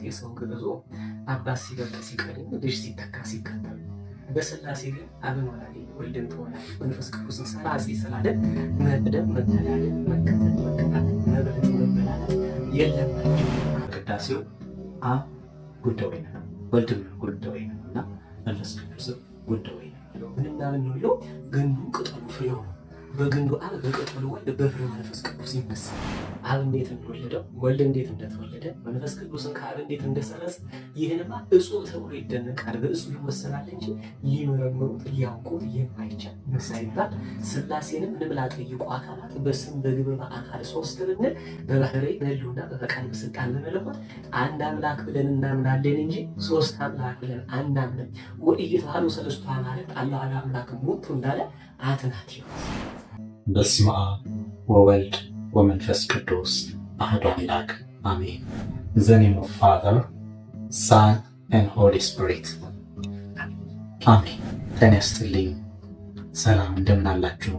የሰው ግብዞ አባት ሲበልጥ ሲቀድም ልጅ ሲተካ ሲከተል፣ በስላሴ ግን አብን ወላዲ፣ ወልድን ተወላዲ፣ መንፈስ ቅዱስን ሰራጺ ስላለ መቅደም መተዳደል መከተል መከታተል መብለጥ መበላለጥ የለባቸው። ቅዳሴው አብ ውልደ ወይነ ነው፣ ወልድም ውልደ ወይነ ነው እና መንፈስ ቅዱስም ውልደ ወይነ ነው። ምንና ምን ነው? ግንዱ ቅጠሉ ፍሬው ነው። በግንዱ አብ፣ በቅጠሉ ወልድ፣ በፍሬው መንፈስ ቅዱስ ይመሰላል። አብ እንዴት እንደወለደው፣ ወልድ እንዴት እንደተወለደ፣ መንፈስ ቅዱስን ከአብ እንዴት እንደሰረጸ ይህንማ እጹብ ተብሎ ይደነቃል፣ በእጹብ ይወሰናል እንጂ ሊመረምሩት ሊያውቁት የማይቻል ሳይባል ስላሴንም ምንም ላጠይቁ አካላት በስም በግብር በአካል ሶስት ብንል በባህሪ በሕልውና በፈቃድ በስልጣን በመለኮት አንድ አምላክ ብለን እናምናለን እንጂ ሶስት አምላክ ብለን አናምንም። ወኢይትባህሉ ሰለስቱ አማልክት አላ አምላክ ሙቱ እንዳለ አትናቴዎስ። በስመ አብ ወወልድ ወመንፈስ ቅዱስ አሐዱ አምላክ አሜን። The name of Father, Son and Holy Spirit አሜን። ጤና ይስጥልኝ። ሰላም፣ እንደምን አላችሁ?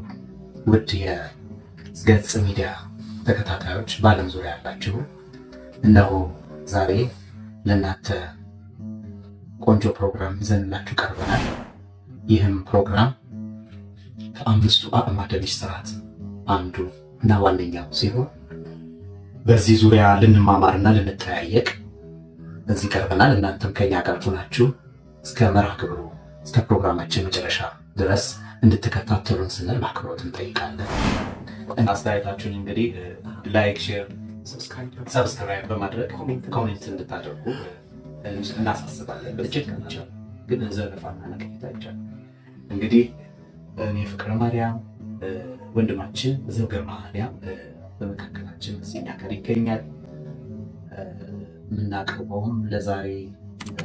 ውድ የገጽ ሚዲያ ተከታታዮች በዓለም ዙሪያ ያላችሁ፣ እነሆ ዛሬ ለእናንተ ቆንጆ ፕሮግራም ይዘንላችሁ ቀርበናል። ይህም ፕሮግራም ከአምስቱ አዕማደ ምስጢራት አንዱ እና ዋነኛው ሲሆን በዚህ ዙሪያ ልንማማርና ልንጠያየቅ እዚህ ቀርበናል። እናንተም ከኛ ጋር ሆናችሁ እስከ መርሃ ግብሩ፣ እስከ ፕሮግራማችን መጨረሻ ድረስ እንድትከታተሉን ስንል በአክብሮት እንጠይቃለን። አስተያየታችሁን እንግዲህ like፣ share፣ subscribe በማድረግ comment እንድታደርጉ እናሳስባለን። እጅግ ግን ዘለፋና ነቀፌታ አይቻልም። እንግዲህ እኔ ፍቅረ ማርያም፣ ወንድማችን ዘውገ ማርያም በመካከላችን እዚህ ጋር ይገኛል። የምናቀርበውም ለዛሬ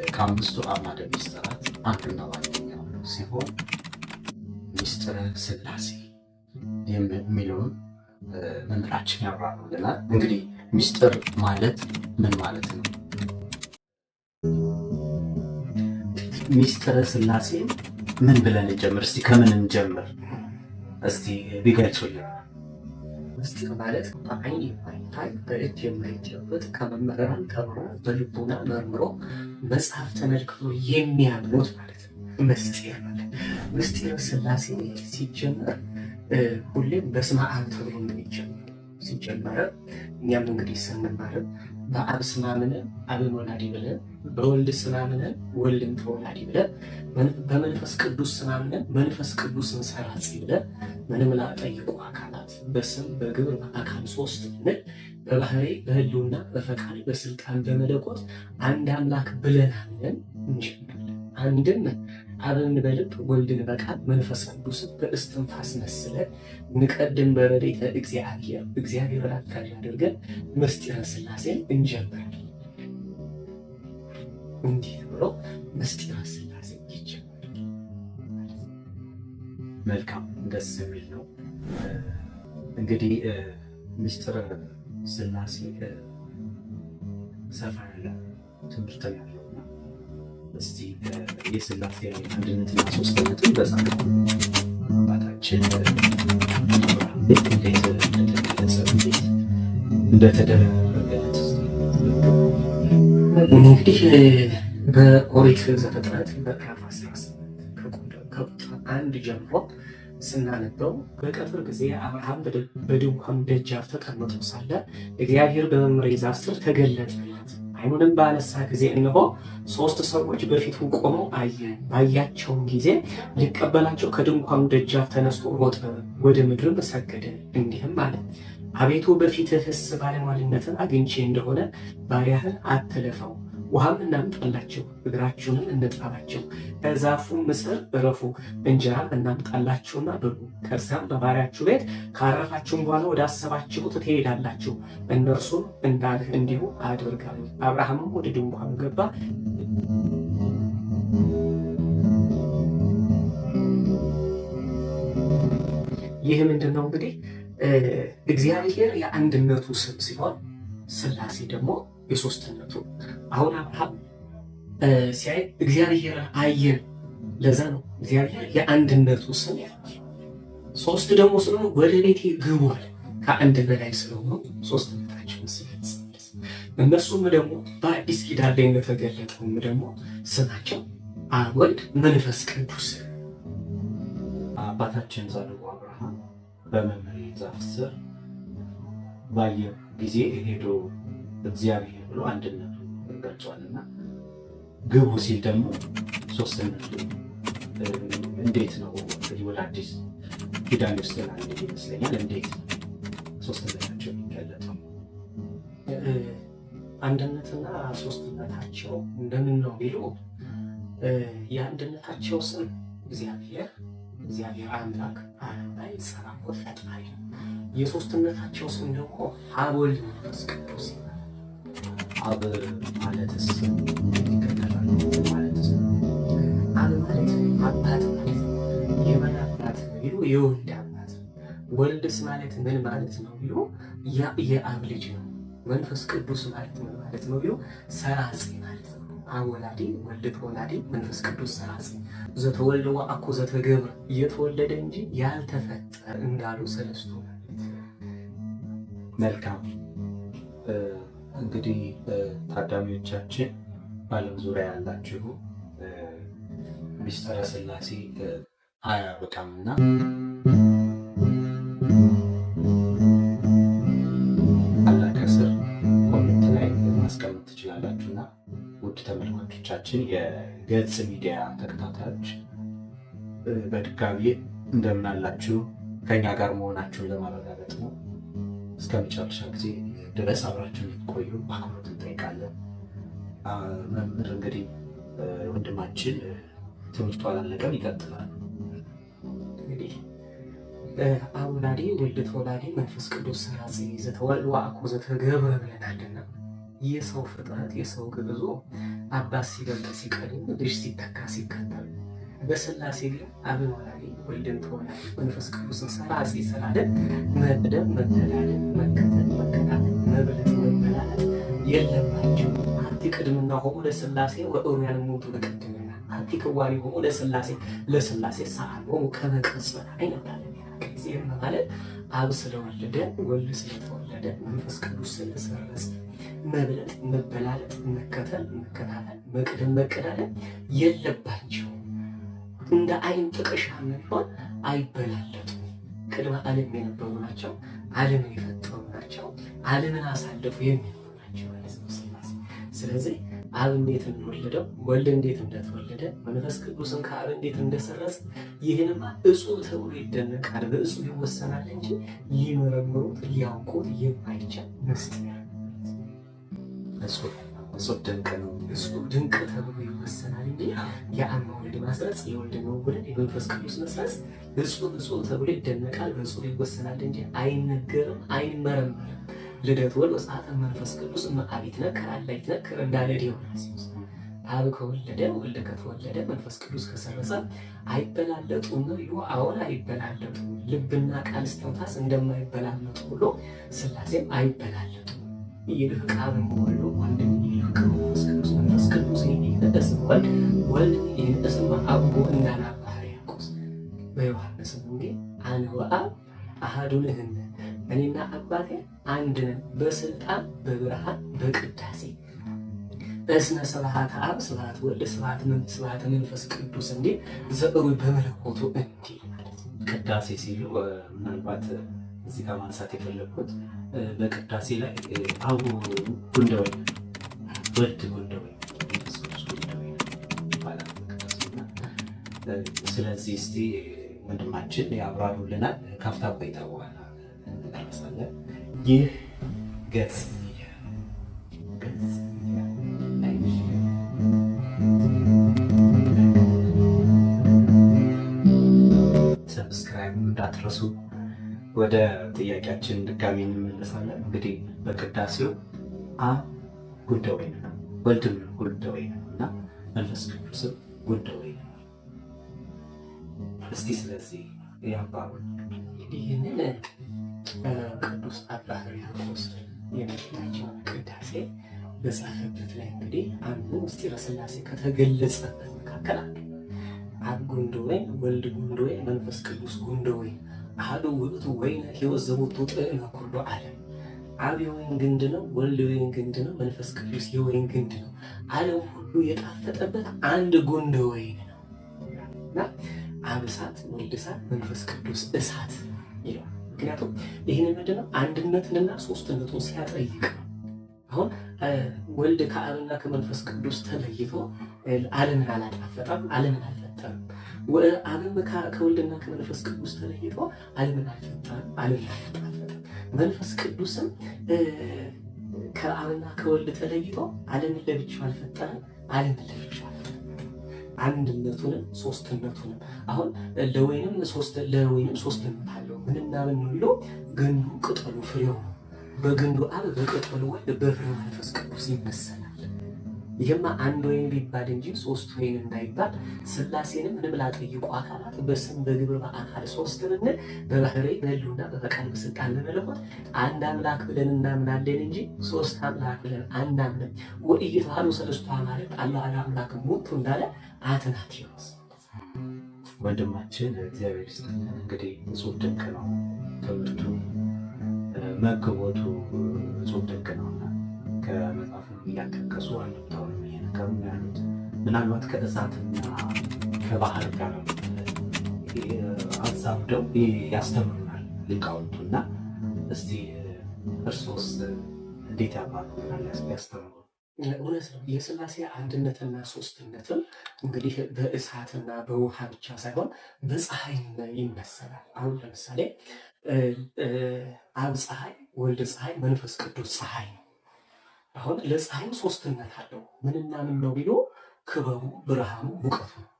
ከአምስቱ አዕማደ ምስጢራት አንዱና ዋነኛው ሲሆን ምስጢረ ስላሴ የሚለውን መምህራችን ያብራሩልናል። እንግዲህ ምስጢር ማለት ምን ማለት ነው? ምስጢረ ስላሴ ምን ብለን እንጀምር? እስቲ ከምን እንጀምር? እስቲ ቢገልጹልን። ምስጢር ማለት በአይን የማይታይ፣ በእጅ የማይጨበጥ፣ ከመምህራን ተምሮ በልቡና መርምሮ መጽሐፍ ተመልክቶ የሚያምኑት ማለት ነው። ምስጢር ማለት ምስጢር ስላሴ ሲጀመር ሁሌም በስመ አብ ተብሎ ነው የሚጀመር። ሲጀመረ እኛም እንግዲህ ስንማርም በአብ ስም አምነን አብን ወላዲ ብለን፣ በወልድ ስም አምነን ወልድን ተወላዲ ብለን፣ በመንፈስ ቅዱስ ስም አምነን መንፈስ ቅዱስን ሰራጺ ብለን፣ ምንም ላጠይቁ አካላት በስም በግብር በአካል ሶስት ብንል በባህሪ በሕልውና በፈቃድ በስልጣን በመለኮት አንድ አምላክ ብለን አምነን እንጀምራለን። አንድም አብን በልብ፣ ወልድን በቃል፣ መንፈስ ቅዱስን በእስትንፋስ መስለን ንቀድም በረድኤተ እግዚአብሔር፣ እግዚአብሔርን አጋዥ አድርገን ምስጢረ ስላሴን እንጀምራለን። እንዲህ ብሎ ምስጢረ ስላሴ ይጀምራል። መልካም፣ ደስ የሚል ነው። እንግዲህ ምስጢረ ስላሴ ሰፋ ያለ ትምህርት ያለውና እስቲ የስላሴ አንድነትና ሶስትነትን በጻድቁ አባታችን እንዴት እንደተገለጸ፣ እንዴት እንደተደረገለት። እንግዲህ በኦሪት ዘፍጥረት ምዕራፍ 18 ከቁጥር 1 ጀምሮ ስናነበው በቀትር ጊዜ አብርሃም በድንኳኑ ደጃፍ ተቀምጦ ሳለ እግዚአብሔር በመምሬ ዛፍ ስር ተገለጠለት። ዓይኑንም ባነሳ ጊዜ እነሆ ሶስት ሰዎች በፊቱ ቆመው አየ። ባያቸውም ጊዜ ሊቀበላቸው ከድንኳኑ ደጃፍ ተነስቶ ሮጠ፣ ወደ ምድርም ሰገደ፣ እንዲህም አለ፦ አቤቱ፣ በፊትህስ ባለሟልነትን አግኝቼ እንደሆነ ባሪያህን አትለፈው። ውሃም እናምጣላችሁ፣ እግራችሁንም እንጠባቸው፣ ከዛፉም ስር እረፉ፣ እንጀራም እናምጣላችሁና ብሉ። ከዛም በባሪያችሁ ቤት ካረፋችሁም በኋላ ወደ አሰባችሁት ትሄዳላችሁ። እነርሱም እንዳልህ እንዲሁ አድርጋሉ። አብርሃምም ወደ ድንኳኑ ገባ። ይህ ምንድን ነው? እንግዲህ እግዚአብሔር የአንድነቱ ስም ሲሆን ስላሴ ደግሞ የሶስትነቱ። አሁን አብርሃም ሲያይ እግዚአብሔርን አየን። ለዛ ነው እግዚአብሔር የአንድነቱ ስም ያለው። ሶስት ደግሞ ስለሆኑ ወደ ቤቴ ግቡ አለ። ከአንድ በላይ ስለሆኑ ሶስትነታቸውን ሲገልጽ እነሱም ደግሞ በአዲስ ኪዳን ላይ እንደተገለጠውም ደግሞ ስማቸው አብ፣ ወልድ፣ መንፈስ ቅዱስ። አባታችን ጻድቁ አብርሃም በመምሬ ዛፍ ስር ባየ ጊዜ ሄዶ እግዚአብሔር ብሎ አንድነቱ ገልጿልና ግቡ ሲል ደግሞ ሶስትነቱ እንዴት ነው? እንግዲህ ወደ አዲስ ኪዳን ይወስደናል ይመስለኛል። እንዴት ነው ሶስትነታቸው የሚገለጠው? አንድነትና ሶስትነታቸው እንደምን ነው ቢሉ የአንድነታቸው ስም እግዚአብሔር እግዚአብሔር አምላክ አናይ ጸባኦት ፈጣሪ ነው። የሶስትነታቸው ስም ደግሞ አብ ወልድ መንፈስ ቅዱስ ይባላል። አብ ማለትስ እንዴት ይገለጣል? ማለትስ አብ ማለት አባት ማለት ነው። የማን አባት ነው ቢሉ የወልድ አባት ነው። ወልድስ ማለት ምን ማለት ነው ቢሉ የአብ ልጅ ነው። መንፈስ ቅዱስ ማለት ምን ማለት ነው ቢሉ ሰራጺ ማለት ነው። አብ ወላዲ፣ ወልድ ተወላዲ፣ መንፈስ ቅዱስ ሰራጺ። ዘተወልደ ወአኮ ዘተገብረ እየተወለደ እንጂ ያልተፈጠረ እንዳሉ ሰለስቱ ማለት ነው። መልካም እንግዲህ ታዳሚዎቻችን በዓለም ዙሪያ ያላችሁ ምስጢረ ሥላሴ አያበቃምና አላ ከስር comment ላይ ማስቀመጥ ትችላላችሁና ውድ ተመልካቾቻችን የገጽ ሚዲያ ተከታታዮች በድጋሚ እንደምን አላችሁ? ከኛ ጋር መሆናችሁን ለማረጋገጥ ነው። እስከ መጨረሻ ጊዜ ድረስ አብራችሁን ልትቆዩ በአክብሮት እንጠይቃለን። መምህር እንግዲህ ወንድማችን ትምህርቱ አላለቀም፣ ይቀጥላል። እንግዲህ አብ ወላዲ ወልድ ተወላዲ መንፈስ ቅዱስ ሰራጺ ዘተወልደ ወአኮ ዘተገብረ ብለናልና የሰው ፍጥረት የሰው ግዕዞ አባት ሲበልጥ ሲቀድም ልጅ ሲተካ ሲከተል፣ በሥላሴ ግን አብን ወላዲ ወልድን ተወላዲ መንፈስ ቅዱስን ሰራጺ ስላለ መቅደም መተዳደል መከተል መከታተል መብለጥ መበላለጥ የለባቸው። አንቲ ቅድምና ሆሙ ለሥላሴ ወእሩያን እሙንቱ በቅድምና አንቲ ክዋኒ ሆሙ ለሥላሴ ለሥላሴ ሰአሎሙ ከመ ቅጽበት አይነታለ ማለት አብ ስለወለደ ወልድ ስለተወለደ መንፈስ ቅዱስ ስለሰረጸ መብለጥ መበላለጥ መከተል መከታተል መቅደም መቀዳደም የለባቸው። እንደ አይን ጥቅሻ ቢሆን አይበላለጡም። ቅድመ ዓለም የነበሩ ናቸው። ዓለምን የፈጠሩ ናቸው። ዓለምን አሳልፉ የሚኖሩ ናቸው ማለት ነው ሥላሴ። ስለዚህ አብ እንዴት እንደወለደው ወልድ እንዴት እንደተወለደ መንፈስ ቅዱስን ከአብ እንዴት እንደሰረጸ ይህንማ እጹብ ተብሎ ይደነቃል፣ በእጹብ ይወሰናል እንጂ ሊመረምሩት ሊያውቁት የማይቻል ምስጢር እጹብ ድንቅ ነው። እጹብ ድንቅ ተብሎ ይወሰናል እንጂ የአብ መውለድ ማስረጽ፣ የወልድ መወለድ፣ የመንፈስ ቅዱስ መስረጽ እጹብ እጹብ ተብሎ ይደነቃል፣ በእጹብ ይወሰናል እንጂ አይነገርም፣ አይመረመርም። ልደት ወልድ ወፀአተ መንፈስ ቅዱስ እምአብ ይትነከር አላ ይትነከር እንዳለ ዲዮናስዮስ። አብ ከወለደ ወልድ ከተወለደ መንፈስ ቅዱስ ከሰረጸ አይበላለጡም ቢሉ አዎን አይበላለጡም። ልብና ቃል እስትንፋስ እንደማይበላለጡ ሁሉ ሥላሴም አይበላለጡም። ይልህቅ አብ ወልድ ወልድ ይልህቅ መንፈስ ቅዱስ መንፈስ ቅዱስ ይልህቅ ወልድ ወልድ ይልህቅ አብ እንዳለ አባ ሕርያቆስ በዮሐንስ ወንጌል አነ ወአብ አሐዱ ንሕነ እኔና አባቴ አንድ ነን በስልጣን በብርሃን በቅዳሴ እስመ ስብሐተ አብ ስብሐተ ወልድ ስብሐተ መንፈስ ቅዱስ እንዲል ዘእሩይ በመለኮቱ እንዲል ማለት ነው። ቅዳሴ ሲሉ ምናልባት እዚህ ጋር ማንሳት የፈለግኩት በቅዳሴ ላይ አብ ጉንደወይን፣ ወልድ ጉንደወይን፣ መንፈስ ቅዱስ ጉንደወይን ይባላል። ስለዚህ እስቲ ወንድማችን ያብራሩልናል። ካፍታ ቆይታ በኋላ እንመለሳለን። ይህ ገጽ ሚዲያ ገጽ ሚዲያ like፣ subscribe እንዳትረሱ። ወደ ጥያቄያችን ድጋሚ እንመለሳለን። እንግዲህ በቅዳሴው አብ ጉንደወይን ነው፣ ወልድም ጉንደወይን ነው እና መንፈስ ቅዱስም ጉንደወይን ነው። እስቲ ስለዚህ ያብራሩ። ይህንን ቅዱስ አባ ሕርያቆስ የመቤታችን ቅዳሴ በጻፈበት ላይ እንግዲህ አንዱ ምስጢረ ሥላሴ ከተገለጸበት መካከል አንዱ አብ ጉንደወይን፣ ወልድ ጉንደወይን፣ መንፈስ ቅዱስ ጉንደወይን አሐዱ ውእቱ ወይነ ሕይወት ዘቦቱ ጥዕመ ኩሉ ዓለም። አብ የወይን ግንድ ነው፣ ወልድ የወይን ግንድ ነው፣ መንፈስ ቅዱስ የወይን ግንድ ነው። ዓለም ሁሉ የጣፈጠበት አንድ ጉንድ ወይን ነው እና አብ እሳት፣ ወልድ እሳት፣ መንፈስ ቅዱስ እሳት ይለዋል። ምክንያቱም ይህን ምንድነው አንድነትንና ሶስትነቱን ሲያጠይቅ ነው። አሁን ወልድ ከአብና ከመንፈስ ቅዱስ ተለይቶ ዓለምን አላጣፈጠም፣ ዓለምን አልፈጠረም። አብም ከወልድና ከመንፈስ ቅዱስ ተለይቶ ዓለምን አልፈጠረም፣ ዓለምን አላጣፈጠም። መንፈስ ቅዱስም ከአብና ከወልድ ተለይቶ ዓለምን ለብቻው አልፈጠረም፣ ዓለምን ለብቻው አልፈጠረም። አንድነቱንም ሶስትነቱንም አሁን ለወይንም ሶስትነት አለው። ምንና ምን ነው ብሎ ግንዱ፣ ቅጠሉ፣ ፍሬው ነው። በግንዱ አብ በቅጠሉ ወልድ በፍሬው መንፈስ ቅዱስ ይመሰላል። ይህማ አንድ ወይን ቢባል እንጂ ሶስት ወይን እንዳይባል ሥላሴንም ምንም ላጠይቁ አካላት በስም በግብር በአካል ሶስት ብንል በባህሪ በሕልውና በፈቃድ በስልጣን በመለኮት አንድ አምላክ ብለን እናምናለን እንጂ ሶስት አምላክ ብለን አናምንም። ወኢይትባህሉ ሰለስቱ አማልክት አሎ አሐዱ አምላክ ሙቱ እንዳለ አትናቴዎስ። ወንድማችን እግዚአብሔር ይስጥልን። እንግዲህ እጹብ ድንቅ ነው ትምህርቱ፣ መግቦቱ እጹብ ድንቅ ነውና ከመጽሐፉ እያጠቀሱ አንድምታውንም እየነገሩ ነው ያሉት። ምናልባት ከእሳትና ከባህር ጋር አዛምደው ያስተምሩናል ሊቃውንቱ እና እስቲ እርሶስ እንዴት ያብራሩልናል ያስተምሩ? እውነት ነው። የሥላሴ አንድነትና ሶስትነትም እንግዲህ በእሳትና በውሃ ብቻ ሳይሆን በፀሐይ ይመሰላል። አሁን ለምሳሌ አብ ፀሐይ፣ ወልድ ፀሐይ፣ መንፈስ ቅዱስ ፀሐይ ነው። አሁን ለፀሐይም ሶስትነት አለው። ምንና ምን ነው ቢሎ ክበቡ፣ ብርሃኑ፣ ሙቀቱ ነው።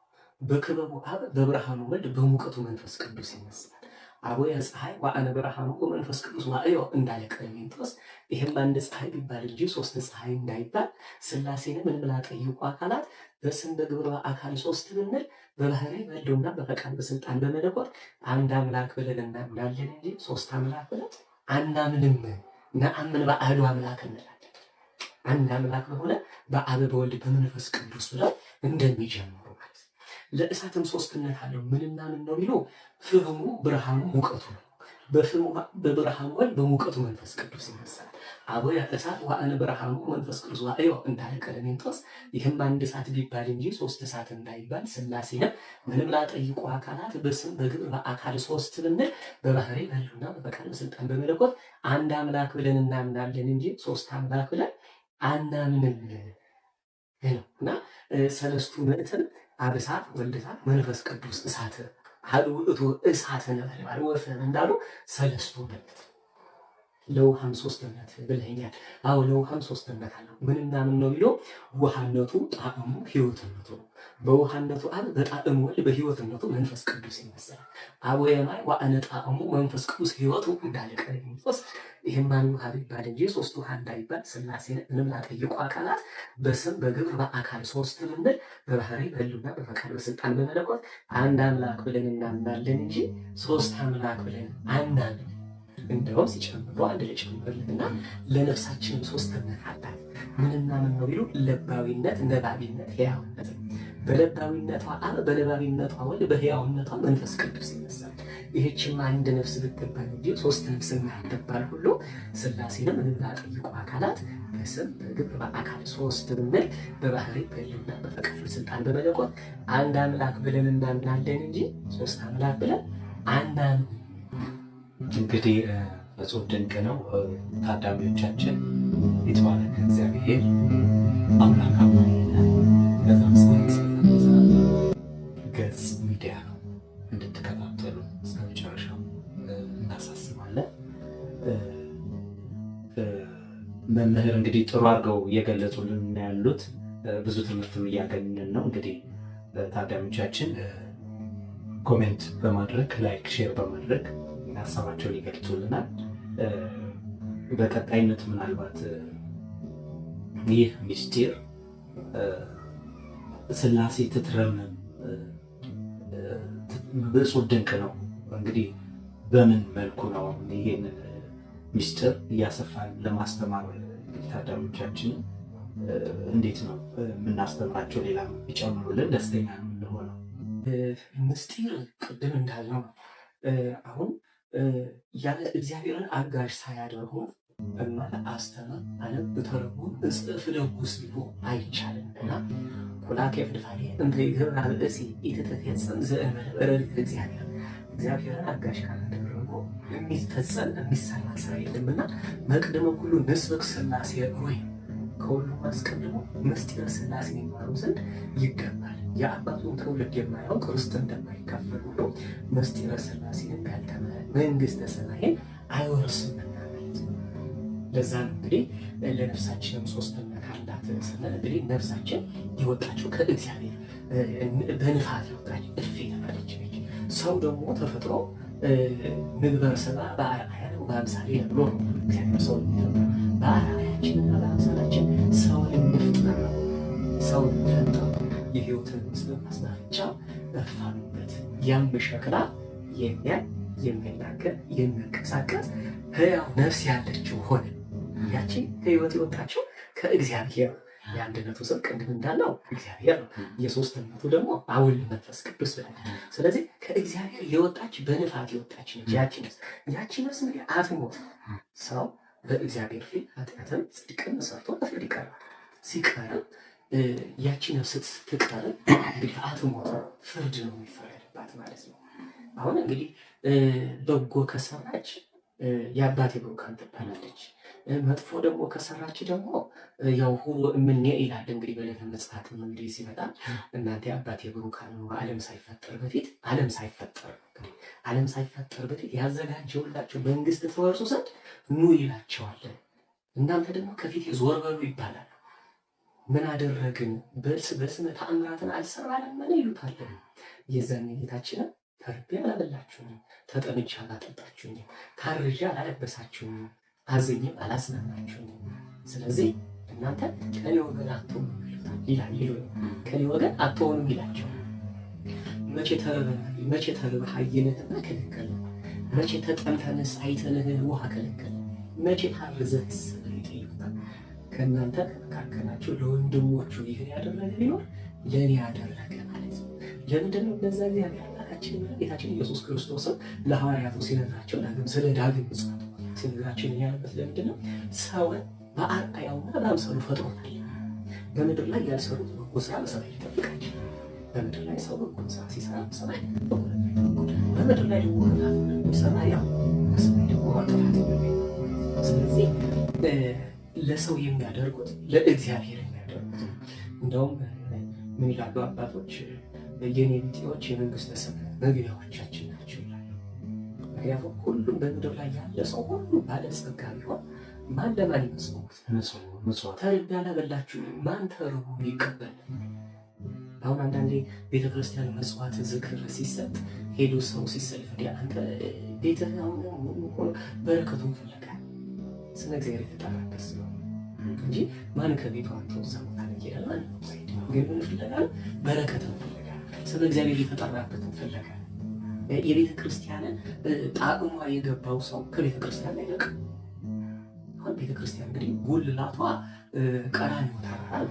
በክበቡ አብ፣ በብርሃኑ ወልድ፣ በሙቀቱ መንፈስ ቅዱስ ይመስላል። አቡየ ፀሐይ ወአነ ብርሃኑ ወመንፈስ ቅዱስ ዋዕዮ እንዳለ ቀሌምንጦስ፣ ይህም አንድ ፀሐይ ቢባል እንጂ ሶስት ፀሐይ እንዳይባል ሥላሴንም ምንም ላጠይቁ አካላት በስም በግብር በአካል ሶስት ብንል በባህሪ በሕልውና በፈቃድ በስልጣን በመለኮት አንድ አምላክ ብለን እናምናለን እንጂ ሶስት አምላክ ብለን አናምንም። ነአምን በአሐዱ አምላክ እንላለን። አንድ አምላክ በሆነ በአብ በወልድ በመንፈስ ቅዱስ ብለው እንደሚጀምሩ ማለት ነው። ለእሳትም ሶስትነት አለው። ምንና ምን ነው ቢሉ ፍህሙ፣ ብርሃኑ፣ ሙቀቱ ነው። በፍህሙ በብርሃኑ ወልድ በሙቀቱ መንፈስ ቅዱስ ይመሰላል። አቡየ እሳት ወአነ ብርሃኑ መንፈስ ቅዱስ ዋዕዮ እንዳለ ቀሌምንጦስ፣ ይህም አንድ እሳት ቢባል እንጂ ሶስት እሳት እንዳይባል ሥላሴንም ምንም ላጠይቁ አካላት በስም በግብር በአካል ሶስት ብንል በባህሪ በሕልውና በፈቃድ በስልጣን በመለኮት አንድ አምላክ ብለን እናምናለን እንጂ ሶስት አምላክ ብለን አናምንም ነው እና ሰለስቱ ምዕትን አብ እሳት ወልድ እሳት መንፈስ ቅዱስ እሳት አሐዱ ውእቱ እሳት ነበልባል ወፍም እንዳሉ ሰለስቱ ምዕት። ለውሃም ሶስትነት ብለኸኛል። አዎ ለውሃም ሶስትነት አለው። ምንና ምን ነው ቢለው ውሃነቱ፣ ጣዕሙ፣ ሕይወትነቱ ነው። በውሃነቱ አብ፣ በጣዕሙ ወልድ፣ በሕይወትነቱ መንፈስ ቅዱስ ይመሰላል። አቡየ ማይ ወአነ ጣዕሙ መንፈስ ቅዱስ ሕይወቱ እንዳለ ቀሌምንጦስ፣ ይህም አንድ ውሃ ቢባል እንጂ ሶስት ውሃ እንዳይባል ሥላሴን ምንም ላጠይቁ አካላት በስም በግብር በአካል ሶስት ብንል በባህሪ በሕልውና በፈቃድ በስልጣን በመለኮት አንድ አምላክ ብለን እናምናለን እንጂ ሶስት አምላክ ብለን አናምን። እንደውም ሲጨምሩ አንድ ልጨምርልህና ለነፍሳችንም ሶስትነት አላት። ምንና ምን ነው ቢሉ ለባዊነት፣ ነባቢነት፣ ሕያውነት ነው። በለባዊነቷ አብ፣ በነባቢነቷ ወልድ፣ በሕያውነቷ መንፈስ ቅዱስ ይመስላል። ይህችም አንድ ነፍስ ብትባል እንጂ ሶስት ነፍስ እንዳትባል ሁሉ ሥላሴንም ምንም ላጠይቁ አካላት በስም በግብር በአካል ሶስት ብንል በባህሪ በሕልውና በፈቃድ በስልጣን በመለኮት አንድ አምላክ ብለን እናምናለን እንጂ ሶስት አምላክ ብለን አናምንም። እንግዲህ እጹብ ድንቅ ነው። ታዳሚዎቻችን ይትባረክ እግዚአብሔር አምላክ አማኝነ በዛም ሰዓት ገጽ ሚዲያ ነው እንድትከታተሉ እስከ መጨረሻው እናሳስባለን። መምህር እንግዲህ ጥሩ አድርገው እየገለጹልን ያሉት ብዙ ትምህርትም እያገኘን ነው። እንግዲህ ታዳሚዎቻችን comment በማድረግ like፣ share በማድረግ ሀሳባቸውን ይገልጹልናል። በቀጣይነት ምናልባት ይህ ምስጢር ሥላሴ ትትረመም ብፁዕ ድንቅ ነው። እንግዲህ በምን መልኩ ነው ይሄንን ምስጢር እያሰፋን ለማስተማር ታዳሚዎቻችንን እንዴት ነው የምናስተምራቸው? ሌላ ቢጨምሩልን ደስተኛ ነው የምንሆነው። ምስጢር ቅድም እንዳልነው አሁን ያለ እግዚአብሔርን አጋዥ ሳያደርጉ እማር አስተምር አነብ ተረጉም እጽፍ ለጉስ ቢሎ አይቻልም እና ኩላኬ ፍድፋዴ እንተ ይገብር ብእሲ ኢትትፌጸም ዘእንበለ በረድኤተ እግዚአብሔር። እግዚአብሔርን አጋዥ ካላደረጉ የሚፈጸም የሚሰራ ስራ የለምና መቅደመ ኩሉ ንስብክ ሥላሴ ሮይ፣ ከሁሉም አስቀድሞ ምስጢረ ሥላሴ ይማሩ ዘንድ ይገባል። የአባቱን ትውልድ የማያውቅ ርስት እንደማይካፈል ሁሉ ምስጢረ ሥላሴን ያልተማረ መንግስተ ሰማይን አይወርስምና ማለት ነው። ለዛ ነው እንግዲህ ለነፍሳችንም ሶስትነት አላት ስንል እንግዲህ ነፍሳችን የወጣችው ከእግዚአብሔር በንፋት የወጣች እፍ የተባለች ነች። ሰው ደግሞ ተፈጥሮ ንግበር ሰብአ በአርአያነ ወበአምሳሊነ ብሎ ነው እግዚአብሔር ሰው የሚፈጥረው። በአርአያችንና በአምሳላችን ሰውን እንፍጠር፣ ሰውን ፈጠሩ። የሕይወትን እስትንፋስ በአፍንጫው እፍ አሉበት። ያም ሸክላ የሚያይ የሚናገር የሚንቀሳቀስ ሕያው ነፍስ ያለችው ሆነ። ያቺ ሕይወት የወጣችው ከእግዚአብሔር። የአንድነቱ ስም ቅድም እንዳለው እግዚአብሔር ነው። የሶስትነቱ ደግሞ አብ ወልድ መንፈስ ቅዱስ ብለናል። ስለዚህ ከእግዚአብሔር የወጣች በንፋት የወጣች ነች ያቺ ነፍስ። ያቺ ነፍስ እንግዲህ አትሞት። ሰው በእግዚአብሔር ፊት ኃጢአትን ጽድቅን ሰርቶ ለፍርድ ይቀርባል። ሲቀርብ ያቺ ነፍስ ስትቀርብ እንግዲህ አትሞት፣ ፍርድ ነው የሚፈረድባት ማለት ነው። አሁን እንግዲህ በጎ ከሰራች የአባቴ ብሩካን ትባላለች። መጥፎ ደግሞ ከሰራች ደግሞ ያው ሁሉ እምኔ ይላል እንግዲህ በዕለተ ምጽአት እንግዲህ ሲመጣ እናንተ የአባቴ ብሩካን ነው፣ ዓለም ሳይፈጠር በፊት ዓለም ሳይፈጠር እንግዲህ ዓለም ሳይፈጠር በፊት ያዘጋጀውላቸው መንግስት ትወርሱ ዘንድ ኑ ይላቸዋል። እናንተ ደግሞ ከፊት ዞር በሉ ይባላል። ምን አደረግን? በስመ ተአምራትን አልሰራንም ይሉታል። የዛን ጌታችንን ተርቤ አላበላችሁኝም፣ ተጠምቼ አላጠጣችሁኝም፣ ታርዤ አላለበሳችሁኝም፣ አዝኜም አላጽናናችሁኝም። ስለዚህ እናንተ ከኔ ወገን አትሆኑም ይላል ይሉ ከኔ ወገን አትሆኑም ይላቸው። መቼ ተርበህ አየንህና ከለከልን፣ መቼ ተጠምተንስ አይተንህ ውሃ ከለከልን፣ መቼ ታርዘህስ ይጠይቁታል። ከእናንተ ከመካከላቸው ለወንድሞቹ ይህን ያደረገ ቢኖር ለእኔ ያደረገ ማለት ነው። ለምንድን ነው እነዛ እግዚአብሔር አምላካችን ጌታችን ኢየሱስ ክርስቶስን ለሐዋርያቱ ሲነግራቸው ዳግም ስለ ዳግም ምጽአቱ ሲነግራቸው ያለበት ለምንድን ነው? ሰውን በአርአያውና በአምሳሉ ፈጥሮታል። በምድር ላይ ያልሰሩት በጎ ስራ በሰማይ ይጠብቃቸው። በምድር ላይ ሰው በጎ ስራ ሲሰራ በሰማይ በጎ ነገር ይጠብቃል። በምድር ላይ ደግሞ ክፋት ሲሰራ ያው በሰማይ ደግሞ ጥፋት። ስለዚህ ለሰው የሚያደርጉት ለእግዚአብሔር የሚያደርጉት። እንደውም ምን ይላሉ አባቶች? የኔ ቢጤዎች የመንግስተ ሰማያት መግቢያዎቻችን ናቸው ይላሉ። ምክንያቱም ሁሉም በምድር ላይ ያለ ሰው ሁሉ ባለጸጋ ቢሆን ማን ለማን ይመጽውት? ተርቤ አላበላችሁኝም፣ ማን ተርቦ ይቀበል? አሁን አንዳንዴ ቤተክርስቲያን መጽዋት ዝክር ሲሰጥ ሄዶ ሰው ሲሰልፍ አንተ ቤትህ አሁን በረከቱን ፍለጋ ስለ እግዚአብሔር የተጠራበት ስለሆነ እንጂ ማን ከቤቱ አንተ እዛ ቦታ ላይ ይሄዳል? ማን ግን ምን ፍለጋ ነው? በረከትን ፍለጋ፣ ስለ እግዚአብሔር የተጠራበትን ፍለጋ። የቤተ ክርስቲያንን ጣዕሟ የገባው ሰው ከቤተ ክርስቲያን ላይ አይርቅም። አሁን ቤተ ክርስቲያን እንግዲህ ጉልላቷ ቀራንዮ ተራራ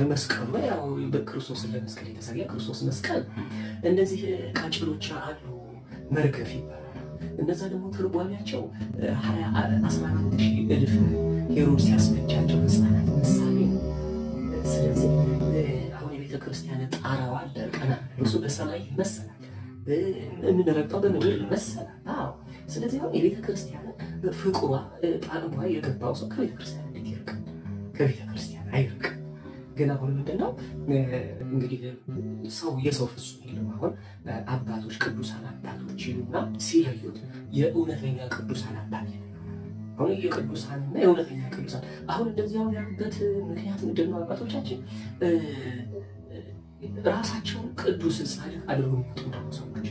መስቀሉ ያው በክርስቶስን ለመስቀል የተሰቀለ ክርስቶስ መስቀል። እነዚህ ቃጭሎች አሉ፣ መርገፍ ይባላል። እነዛ ደግሞ ትርጓሜያቸው 14,000 እልፍ ሄሮድስ ያስፈጃቸው ሕፃናት ምሳሌ ነው። ስለዚህ አሁን የቤተ ክርስቲያን ጣራዋ አለ ቀና፣ እሱ በሰማይ ይመሰላል፣ የምንረግጠው በምድር ይመሰላል። አዎ። ስለዚህ አሁን የቤተ ክርስቲያን ፍቅሯ ጣዕሟ የገባው ሰው ከቤተ ክርስቲያን እንዴት ይርቃል? ከቤተ ክርስቲያን አይርቅም። ግን አሁን ምንድነው እንግዲህ ሰው የሰው ፍጹም የለም። አሁን አባቶች ቅዱሳን አባቶች ይሉና ሲለዩት የእውነተኛ ቅዱሳን አባት፣ አሁን የቅዱሳንና የእውነተኛ ቅዱሳን አሁን እንደዚህ አሁን ያሉበት ምክንያት ምንድነው? አባቶቻችን ራሳቸውን ቅዱስ ጻድቅ አድርገው የሚመጡ ደግሞ ሰዎች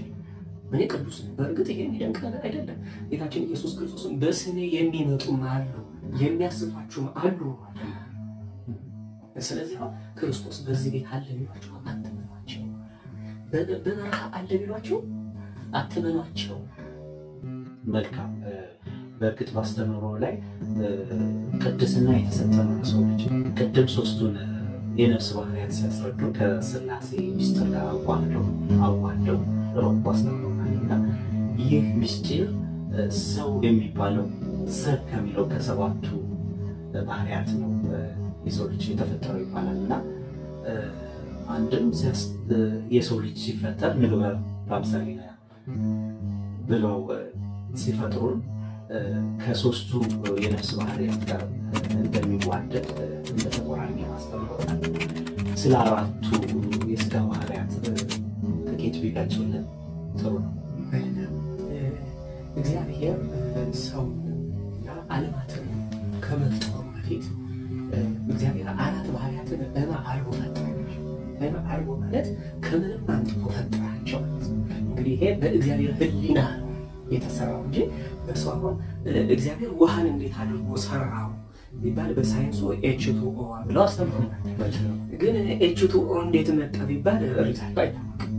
እኔ ቅዱስ ነኝ። በእርግጥ ይሄ የሚደንቅ ነገር አይደለም። ጌታችን ኢየሱስ ክርስቶስን በስሜ የሚመጡም አሉ የሚያስቷችሁም አሉ። ስለዚህ አሁን ክርስቶስ በዚህ ቤት አለ ቢሏቸው አትመኗቸው፣ በበረሃ አለ ቢሏቸው አትመኗቸው። መልካም። በእርግጥ ባስተምሮ ላይ ቅድስና የተሰጠ ነው ለሰው ልጅ። ቅድም ሶስቱን የነፍስ ባህሪያት ሲያስረዱ ከስላሴ ሚስጥር ጋር አዋህደው ረቡ አስተምረውናል እና ይህ ምስጢር ሰው የሚባለው ሰብ ከሚለው ከሰባቱ ባህሪያት ነው የሰው ልጅ የተፈጠረው ይባላል። እና አንድም የሰው ልጅ ሲፈጠር ንግበር በአምሳሊነ ብለው ሲፈጥሩን ከሶስቱ የነፍስ ባህሪያት ጋር እንደሚዋደድ፣ እንደተቆራኘ አስተምረውናል። ስለ አራቱ የስጋ ባህሪያት ጥቂት ቢገልጹልን ጥሩ ነው። እግዚአብሔር ሰውና ዓለማትን ከመፍጠሩ በፊት እግዚአብሔር አራት ባህሪያትን እምአልቦ ፈጠራቸው። እምአልቦ ማለት ከምንም አምጥቶ ፈጠራቸው ማለት ነው። እንግዲህ ይሄ በእግዚአብሔር ሕሊና ነው የተሰራው እንጂ በሰው፣ አሁን እግዚአብሔር ውሃን እንዴት አድርጎ ሰራው ቢባል በሳይንሱ H2O ብለው አስተምሮናል። ግን H2O እንዴት መጣ ቢባል result ኡ አይታወቅም።